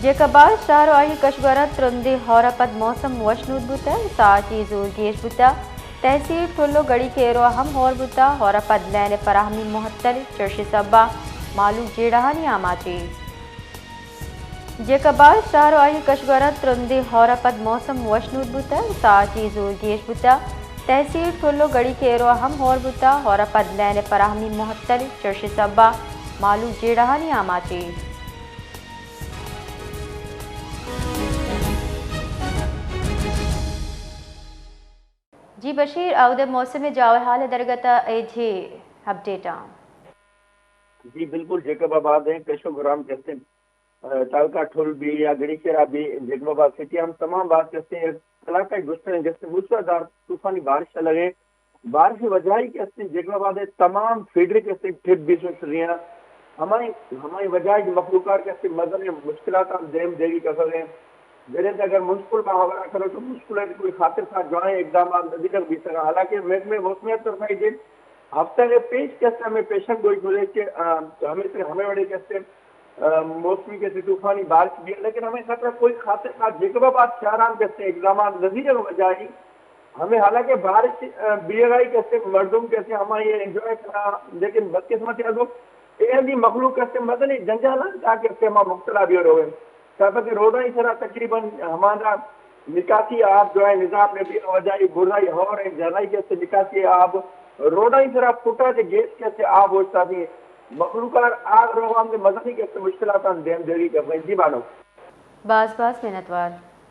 جیکب آباد شہر و آئی کشگورا ترندیں ہور ء پد موسم وشنود بوتگ، ساعتی زورگیش بوتگ۔ تحصیل ٹھل و گڑی کیرو ہم ہور بوتگ، ہور ء پد لین فراہمی معطل، چرش سبا مالوک جیڑہانی آماچی۔ جیکب آباد شہر و آئی کشگورا ترندیں ہور ء پد موسم وشنود بوتگ، ساعتی زورگیش بوتگ۔ تحصیل ٹھل و گڑی کیرو ہم ہور بوتگ، ہور ء پد لین فراہمی معطل، چرش سبا مالوک جیڑہانی آماچی۔ جی بشیر، اود ء موسم ء جاور حال ء درگت ء اے جی اپڈیٹ آں۔ جی بالکل، جیکب آباد ہیں، کشو گرام کستے، تعلقہ ٹھل بھی یا گڑی شیرا بھی، جیکب آباد سٹی ہم تمام بات کستے، علاقہ گشتن جستے موسلادھار طوفانی بارش لگے۔ بارش وجہ ہی کہ استیں جیکب آباد ء تمام فیڈر کہ استیں ٹھپ بھی سوچ رہی ہیں۔ ہمائی، ہمائی وجہ ہی مخلوقات کہ استیں مزن مشکلات ہم دیم دیگی کسگ ہیں۔ جنہیں اگر مشکل ما خبر کرو تو مشکل ہے کوئی خاطر خواہ جوائیں اقدامات نزیک بھی سکا۔ حالانکہ محکمہ موسمیات طرف ہی دن ہفتہ کے پیش کہ استیں ہمیں پیشن گوئی کھلے کہ، آ، ہمیں سے ہمیں بڑے کہ استیں، آ، موسمی کہ استیں طوفانی بارش بھی ہے، لیکن ہمیں خطرہ کوئی خاطر خواہ جیکب آباد شہران کہ استیں اقدامات نزیک وجہ ہی ہمیں حالانکہ بارش، آ، بیگ آئی کسے مردم کسے ہما یہ انجوائے کرا، لیکن بدقسمتی ء گوں اے ہندی مخلوق کسے مزنیں جنجالاں تاکہ کسے ہما مبتلا بیڑ ہوئے۔ تاکہ روڈانی سرا تقریباً ہمارا نکاسی آب جو ہے نظام میں بھی وجہ یہ برا ہی ہو رہے جنائی کسے نکاسی آب روڈانی سرا پھٹا دے گیس کسے آب ہوتا دی مخلوقات آگ روان دے مزنی کسے مشکلات دیم دیری کر رہے۔ جی بانو۔ باز باز منتوار۔